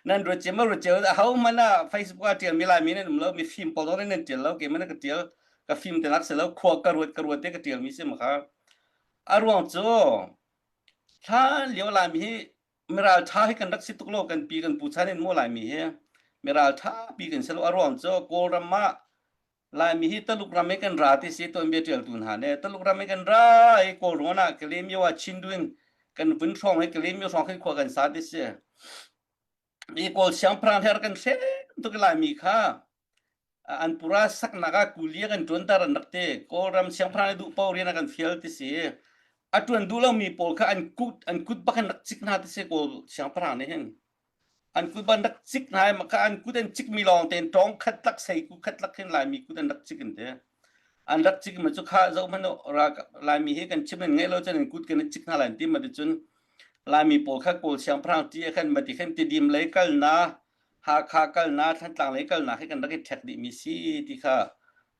Nan ruat cia ma ruat cia aho hmanh ah Facebook ah tial mi Laimi nan um lo mi fim pawl zong nan tial lo keimah na ka tial ka fim te nak si lo khua ka ruat ka ruat te ka tial mi si ma kha a ruang cu hlan lio Laimi hi miral tha hi kan rak si tuk lo kan pi kan pu chan in mu Laimi hi miral tha pi kan si lo a ruang cu Kawlram ah Laimi hi Taluk ram i kan ra ti si tuanbia ṭialtu hna nih Taluk ram i kan ra i Kawlrawn ah Kalaymyo ah Chindwin kan vun hrawng i Kalaymyo hrawng khin khua kan sa ti si. I Kawl siangpahrang her kan hrem tuk i Laimi kha an pura saknak ah kuli kan ṭuanter an rak ti. Kawlram siangpahrang nih duh paoh rian a kan fial ti si. A ṭuan duh lomi pawl kha an kut an kut bak in rak cik hna ti si Kawl siangpahrang nih hin. An kut ban rak cik hna i maka an kut an cikmi lawng tein tawng khat lak sei ku khat lak hin Laimi kut an rak cik in te. An rak cik ma cu kha zoh hmanh Laimi hi kan chim in ngeih lo cun an kut kan i cik hna lai ti ma ti cun Laimi pawl kha Kawl siangpahrang ti khan ma ti khan Tidim lei kalna Hakha kalna Thantlang lei kalna khi kan rak i ṭhek dihmi si ti kha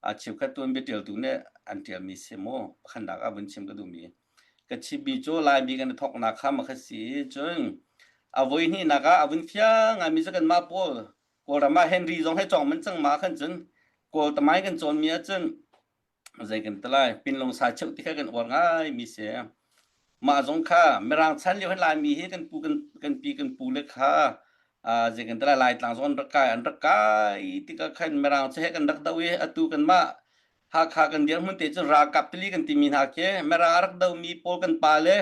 a cheukhat tuan biaṭialtu nih an ṭialmi si mu pakhatnak ah vun chim ka duhmi. Ka chimmi cu Laimi kan i thawknak kha ma kha si cun a voi hnihnak ah a vun fiang ngaimi cu kanmah pawl Kawlram ah Henry zong he cawng man cang ma khan cun Kawl tamai kan cawnmi ahcun zei kan ti lai pinlung sa cheuh ti kha kan uar ngai mi si. Mah zong kha Mirang chan lio hin Laimi hi kan pu kan kan pi kan pu le kha zei kan ti lai Laitlang zong an rak kai an rak kai tikah khan Mirang cu he kan rak do i atu kanmah Hakha kan dirhmun te cu ralkap tili kan timi hna khi Mirang a rak domi pawl kan pa le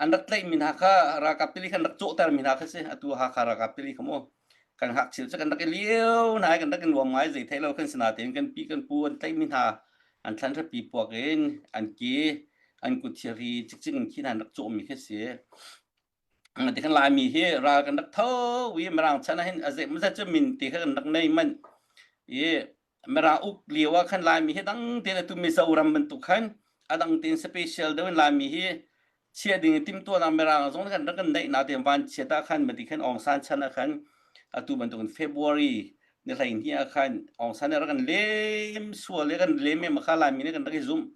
an rak tlaihmi hna kha ralkap tili khan rak cawhtermi hna kha si atu Hakha ralkap tili kha mu kan ngakchia cu kan rak i lio hna i kan rak i nuam ngai zei thei lo kan si natein kan pi kan pu an tlaihmi hna an thlan hrapi puak in an ki an kut thiri cikcik in khi hna an rak cawhmi khi si. Ti kan Laimi hi ral kan rak tho i Mirang chan ah hin a zeimawzat cu min ti kha kan rak nei manh i Mirang uk lio ah khan Laimi hi dang tein atu Mizoram bantuk khan a dang tein special deuh in Laimi hi chia ding i timhtuahnak Mirang zong kan rak kan neih na tein van chiat ah khan mati khan Aung San chan ah khan atu bantukin February ni 12 ah khan Aung San rak kan lem sual i kan lem em kha Laimi nih kan rak i zumh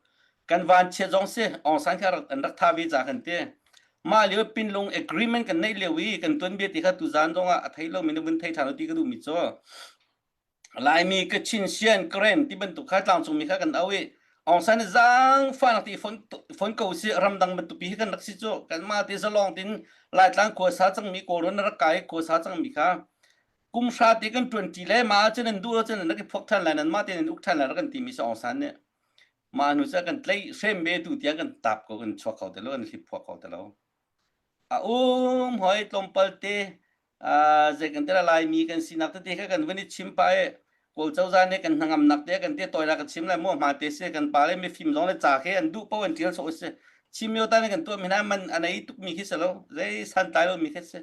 kan van chiat zong si Aung San kha an rak tha ve ca kan ti mah lio pinlung agreement kan neih lio i kan tuanbia ti kha tuzan zong ah a thei lomi na vun thei ṭhan ti ka duhmi cu Laimi Kachin Sian Karen ti bantuk kha tlangcungmi kha kan au i Aung San zaangfahnak ti fon fon ko si ramdang bantuk pi hi kan rak si cu kanmah te zalong tin Laitlang khua sa cangmi Kawlrawn na rak kai khua sa cangmi kha kum hra te kan ṭuan ṭi le ma cun an duh cun an rak i phuak ṭhan lai nan mah tein an uk ṭhan lai rak kan timi si Aung San nih mah hnu cu kan tlaih hrem ve tu tiang kan tap ko kan chuak kho te lo kan hlip phuak kho te lo A um hoi tlawmpal te zei kan tila Laimi kan sinak tete kha kan vun i chim pah i Kawl cozah nih kan hnangamnak te kan te tawi la kan chim lai maw hma te si kan pa le mifim zong le ca khi an duh paoh an ṭial sawh si Chin myo ta nih kan tuah mi hna man a nei tuk mi khi si lo zei santlai lo mi khi si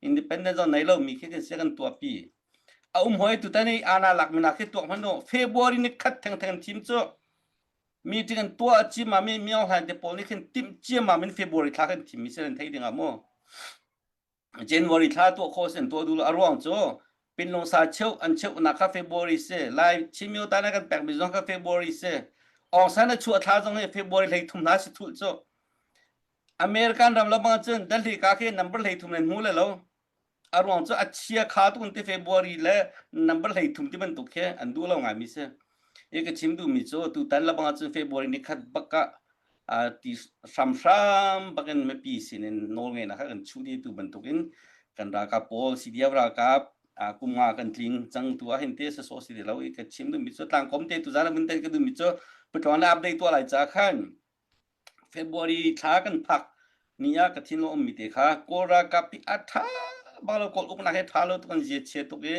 independent zong nei lo mi khi kan si kan tuah pi a um hoi tutan i ana lak mi na khi tuak hmanh u February ni khat theng theng thim cu meeting an tuah cim ah mi Myo Hlaing te pawl nih khin timh ciammam in February thla kan thim mi si nan theih ding ah mu January thla tuah khawh sin tuah duh lo a ruang cu pinlung sa cheu an cheu nak kha February si lai Chin ta na kan pek mi zong kha February si Aung San a chuah thla zong hi February 13 hna si thul cu American ram lo bang cun Delhi ka khi number 13 nan hmu le lo A ruang cu a chia kha tu ti February le number 13 ti bantuk khi an duh lo ngaimi si. I ka chim duhmi cu tutan lebang ahcun February ni khat bak ah ti hramhram bakin mipi sinin nawl ngeihnak kha kan chuh dih tu bantukin kan ralkap pawl CDF ralkap kum nga kan tling cang tu ah hin te sasawh si ti lo i ka chim duhmi cu tlangkom te tuzan ah vun tel ka duhmi cu patluang le update tuah lai ca khan February thla kan phak ni ah ka thinlung ummi te kha Kawl ralkap hi a ṭha bak lo Kawl uknak hi ṭha lo tuk an zia chia tuk i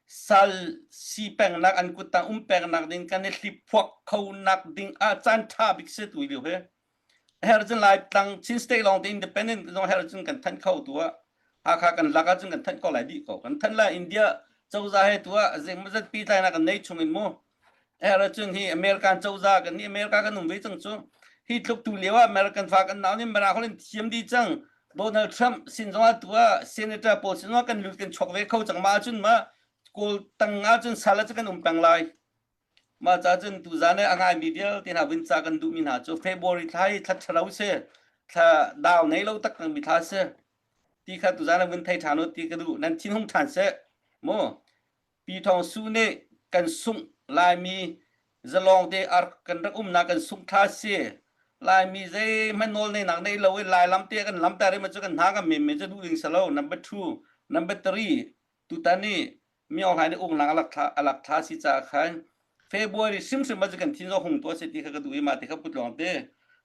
sal si pengnak an kuttang um pengnak ding kan i hliphuak kho nak ding ah caan ṭha bik si tu lio hi her cun lai tlang Chin state lawng te independent zong her cun kan thanh kho tu ah Hakha kan lak ahcun kan thanh ko lai dih ko kan thanh lai India cozah he tu ah zeimawzat pi tlainak kan nei chung in mu Her cun hi American cozah kan nih America kan um ve cang cu. Hi tluk tu lio ah American fa kan nau nih Mirang holh in thiam dih cang. Donald Trump sin zong ah tu ah senator pawl sin zong ah kan lut kan chuak ve kho cang ma ahcun ma Kawl tang ahcun sal ah cun kan um peng lai. Mah ca cun tuzan i a ngaimi vialte hna vun ca kan duhmi hna cu February thla hi thla ṭhalo si. Thla dau nei lo tak mi thla si. Ti kha tuzan ah vun thei ṭhan u ti ka duh. Nan thin hung ṭhan seh. Mu. Pi Thawng Su nih kan sungh Laimi zalawng te ar kan rak umnak kan sungh thla si. Laimi zeihmanh nawl neinak nei lo i Lailam te kan lam ta rih cu kan hna kan men men cu duh ding si lo. Number two, number three, tutan i Myo Hlaing nih uknak a lak thla a lak thla si caah khan February hrimhrim ah cu kan thin zong hung tuah seh ti kha ka duh i mah ti kha put lawng te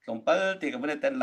tlawmpal te ka van i ten.